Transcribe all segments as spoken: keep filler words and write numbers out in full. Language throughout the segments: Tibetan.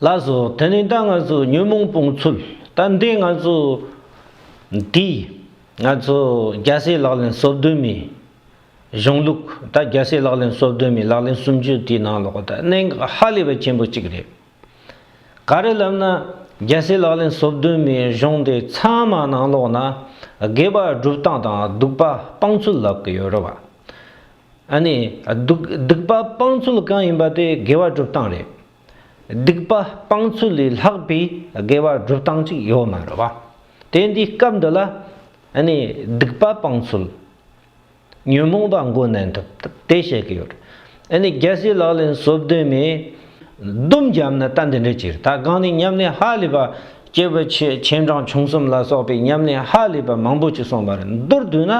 ལགས་སོ། དེ་ནས་ད་ང་ཚོ་ཉོན་མོངས་སྤོང་ཚུལ། ད་འདི་ང་ཚོ་འདི་ང་ཚོ་རྒྱལ་སྲས་ལག་ལེན་སོ་བདུན་མའི་གཞུང་ལུགས། ད་རྒྱལ་སྲས་ལག་ལེན་སོ་བདུན་མའི་ལག་ལེན་སུམ་ཅུ་དེའི་ནང་ལོགས་ད་གནད་འགག་ཧ་ལས་པ་ཆེན་པོ་གཅིག་རེད། ག་རེ་ལབ་ན། རྒྱལ་སྲས་ལག་ལེན་སོ་བདུན་མའི་གཞུང་དེ་ཚང་མ་ནང་ལོགས་ན་དགེ་བ་སྒྲུབ་སྟངས་དང་སྡིག་པ་སྤང་ཚུལ་ལབ་ཀྱི་ཡོད་རེད་བ། ཨ་ནི་སྡིག་སྡིག་པ་སྤང་ཚུལ་གང་ཡིན་པ་དེ་དགེ་བ་སྒྲུབ་སྟངས་རེད། སྡིག་པ་སྤང་ཚུལ་ལས་ལྷག་པའི་དགེ་བ་སྒྲུབ་སྟངས་ཅིག་ཡོད་མ་རེད་བ། དེ་འདི་སྐབས་འདི་ལ་ཨ་ནི་སྡིག་པ་སྤང་ཚུལ། ཉོན་མོངས་པ་མགོ་མནན་ཐུབ་དེ་བཤད་ཀྱི་ཡོད། ཨ་ནི་རྒྱལ་སྲས་ལག་ལེན་སོ་བདུན་མའི་སྡོམ་བརྒྱབ་ན་ད་འདི་འདྲ་ཅིག་རེད། ད་གང་ནས་ཉམས་ལེན་ཧ་ལས་པ། སྐྱེས་བུ་ཆེ་ཆེ་འབྲིང་ཆུང་གསུམ་ལ་སོགས་པའི་ཉམས་ལེན་ཧ་ལས་པ་མང་པོ་ཅིག་གསུངས་པ་རེད། མདོར་བསྡུས་ན་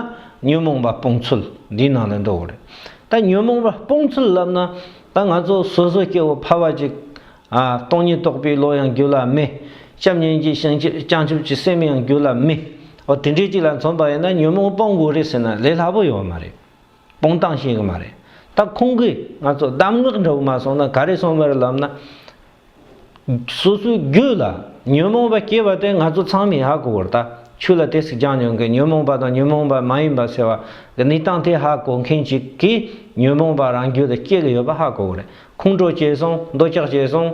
ཉོན་མོངས་པ་སྤོང་ཚུལ་འདིའི་ནང་ལ་འདུ་བ་རེད། ད་ཉོན་མོངས་པ་སྤོང་ཚུལ་ལབ་ན། ད་ང་ཚོ་སོ་སོ་སྐྱེ་བོ་ཕལ་བ་ཅིག་ཨ། སྟོང་ཉིད་རྟོགས་པའི་བློ་ཡང་རྒྱུད་ལ་མེད། བྱམས་སྙིང་རྗེ་བྱང་ཆུབ་བྱང་ཆུབ་ཀྱི་སེམས་ཡང་རྒྱུད་ལ་མེད། འོ་དེ་འདྲའི་ཅིག་ལ་མཚོན་པ་ཡིན་ན་ཉོན་མོངས་སྤོང་དགོས་རེད་ཟེར་ན་ལས་སླ་པོ་ཡོད་མ་རེད། སྤོང་སྟངས་ཤེས་གི་མ་རེད། ད་ཁོང་གིས་ང་ཚོ་གདམས་ངག་འདྲ་བོ་མ་སོང་ན་ག་རེ་གསུངས་པ་རེད་ལབ་ན། སོ་སོའི་རྒྱུད་ལ་ཉོན་མོངས་པ་སྐྱེས་པ་དེ་ང་ཚོ་ཚང་མས་ཧ་གོ་གི་རེད། ད་ཆོས་ལ་དེ་ཟིག་སྦྱངས་མྱོང་མཁན། ཉོན་མོངས་པ་དང་ཉོན་མོངས་པ་མ་ཡིན་པ་ཟེར་བ་གི་གནས་སྟངས་དེ་ཧ་གོ་མཁན་ཅིག་གིས་ཉོན་མོངས་པ་རང་རྒྱུད་ལ་སྐྱེ་གི་ཡོད་པ་ཧ་གོ་གི་རེད། ཁོང་ཁྲོ་སྐྱེས་སོང་། འདོད་ཆགས་སྐྱེས་སོང་།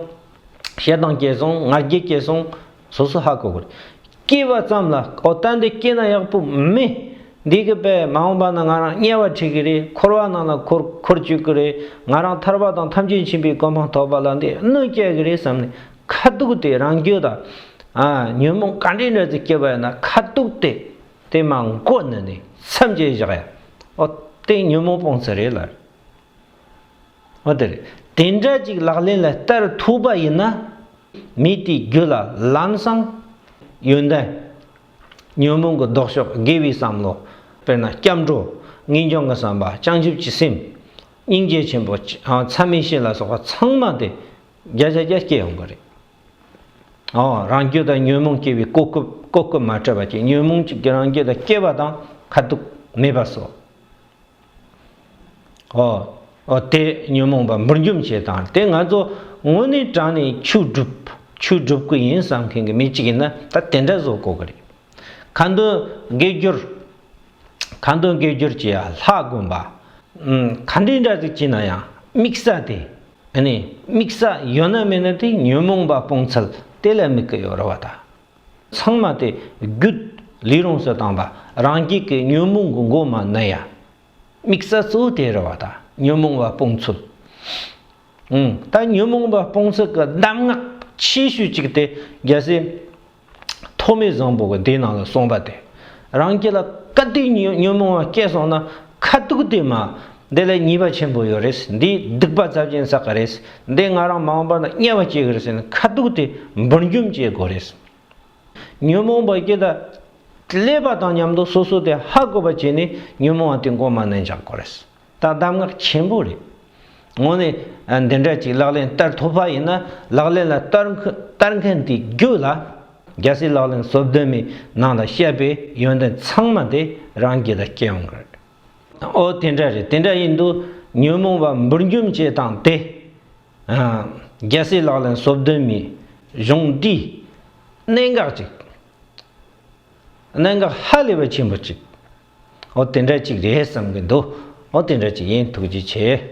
ཞེ་སྡང་སྐྱེས་སོང་། ང་རྒྱལ་སྐྱེས་སོང་། སོ་སོ་ཧ་གོ་གི་རེད། སྐྱེས་པ་ཙམ་ལ་ཨོ་ད་འདི་སྐྱེས་ན་ཡག་པོ་མེད། འདི་གི་དཔེ་མ་འོངས་པ་ན་ང་རང་དམྱལ་བ་འཁྲིད་གི་རེད། འཁོར་བ་ནང་ལ་འཁོར་འཁོར་བཅུག་གི་རེད། ང་རང་ཐར་པ་དང་ཐམས་ཅད་མཁྱེན་པའི་གོ་འཕང་ཐོབ་པ་ལ་འདི་གནོད་སྐྱེལ་གི་རེད་བསམ་ནས་ཁ་ཐུག་དེ་རང་རྒྱུད་དང་། ཨ། ཉོན་མོངས་ག་འདྲའི་འདྲ་ཟིག་སྐྱེས་པ་ཡིན་ན་ཁ་ཐུག་དེ་དེ་མ་མགོ་ནས་ནས་མཚམས་བཅད་བཞག་ཡ། ཨོ་དེ་ཉོན་མོངས་སྤོང་ཚུལ་རེད་ལ། འོ་དེ་རེད། དེ་འདྲ་ཅིག་ལག་ལེན་ལ་བསྟར་ཐུབ་པ་ཡིན་ན། མི་དེའི་རྒྱུད་ལ་ལམ་སང་ཡོན་ཏན། ཉོན་མོངས་ཀྱི་ལྡོག་ཕྱོགས། དགེ་བའི་བསམ་བློ། དཔེར་ན་སྐྱབས་འགྲོ། ངེས་འབྱུང་གི་བསམ་པ། བྱང་ཆུབ་ཀྱི་སེམས། སྙིང་རྗེ་ཆེན་པོ། ཨ། མཚམས་མེད་བཞི་ལ་སོགས་པ་ཚང་མ་དེ་བརྒྱ་ཆ་བརྒྱ་སྐྱེ་ཡོང་གི་རེད། ཨོ། རང་རྒྱུད་དང་ཉོན་མོངས་སྐྱེ་བའི་གོ་སྐབས་གོ་སྐབས་མ་སྤྲད་པ་ཅིག་ཉོན་མོངས་ཅིག་གི་རང་རྒྱུད་ལ་སྐྱེ་བ་དང་ཁ་ཐུག་མེད་པ་སོགས། ཨོ། ཨོ་དེ་ཉོན་མོངས་པ་འབུར་འཇོམས་བྱེད་སྟངས་དེ་ང་ཚོ་དངོས་གནས་དྲང་ནས་ཆོས་སྒྲུབ་ཆོས་སྒྲུབ་ཀྱི་ཡིན་བསམ་མཁན་གྱི་མི་གཅིག་ཡིན་ན་ད་དེ་འདྲ་བཟོ་དགོས་ཀྱི་རེད། ཁ་འདོན་དགེ་སྦྱོར། ཁ་འདོན་དགེ་སྦྱོར་གྱི་ལྷ་བསྒོམ་པ། ཨུམ། ག་འདྲའི་འདྲ་ཟིག་བྱས་ན་ཡང་དམིགས་ས་དེ། ཨ་ནི་དམིགས་ས་ཡོད་ན་མེད་ན་དེ་ཉོན་མོངས་པ་སྤོང་ཚུལ་དེ་ལ་དམིགས་ཀྱི་ཡོད་རེད་བ་ད། ཚང་མ་དེ་རྒྱུད་ལས་རུང་སུ་བཏང་བ། རང་རྒྱུད་ཀྱི་ཉོན་མོངས་ཀྱི་མགོ་མ་ན་ཡ། དམིགས་ས་གཙོ་བོ་དེ་རེད་བ་ད། ཉོན་མོངས་པ་སྤོང་ཚུལ། ཨུང་། ད་ཉོན་མོངས་པ་སྤོང་ཚུལ་གྱི་གདམས་ངག་ཆེ་ཤོས་གཅིག་དེ་རྒྱལ་སྲས་ཐོགས་མེད་བཟང་པོ་གི་དེའི་ནང་ལ་གསུངས་པ་དེ། རང་རྒྱུད་ལ་ག་དུས་ཉོན་ཉོན་མོངས་པ་སྐྱེས་སོང་ན་ཁ་ཐུག་དེ་མ། འདི་ལ་ཉེས་པ་ཆེན་པོ་ཡོད་རེད། འདིས་སྡིག་པ་ཚབས་ཆེན་བསགས་ཀྱི་རེད། འདིས་ང་རང་མ་འོངས་པ་ན་དམྱལ་བ་སྐྱེ་གི་རེད་ཟེར་ནས་ཁ་ཐུག་དེ་འབུར་འཇོམས་བྱེད་དགོས་རེད། ཉོན་མོངས་པ་སྐྱེ་ད་ཀླད་པ་དང་མཉམ་དུ་སོ་སོ་དེ་ཧ་གོ་བ་བྱས་ནས་ཉོན་མོངས་པ་དེ་མགོ་མ་ནས་འཇག་དགོས་རེད། ད་གདམས་ངག་ཆེན་པོ་རེད། དངོས་གནས་འདི་འདྲ་ཅིག་ལག་ལེན་བསྟར་ཐུབ་པ་ཡིན་ན། ལག་ལེན་ལ་བསྟར་མཁན་བསྟར་མཁན་དེའི་རྒྱུད་ལ་རྒྱལ་སྲས་ལག་ལེན་སོ་བདུན་མའི་ནང་ལ་བཤད་པའི་ཡོན་ཏན་ཚང་མ་དེ་རང་རྒྱུད་ལ་སྐྱེ་ཡོང་གི་རེད། ཨོ་དེ་འདྲ་རེད། དེ་འདྲ་ཡིན་དུས་ཉོན་མོངས་པ་འབུར་འཇོམས་བྱེད་སྟངས་དེ། ཨ། རྒྱལ་སྲས་ལག་ལེན་སོ་བདུན་མའི་གཞུང་འདིའི་གནད་འགག་ཅིག་གནད་འགག་ཧ་ལས་པ་ཆེན་པོ་ཅིག་ཨོ་དེ་འདྲ་ཅིག་རེད་བསམ་གི་འདུག་ཨོ་དེ་འདྲ་ཅིག་ཡིན། ཐུགས་རྗེ་ཆེ།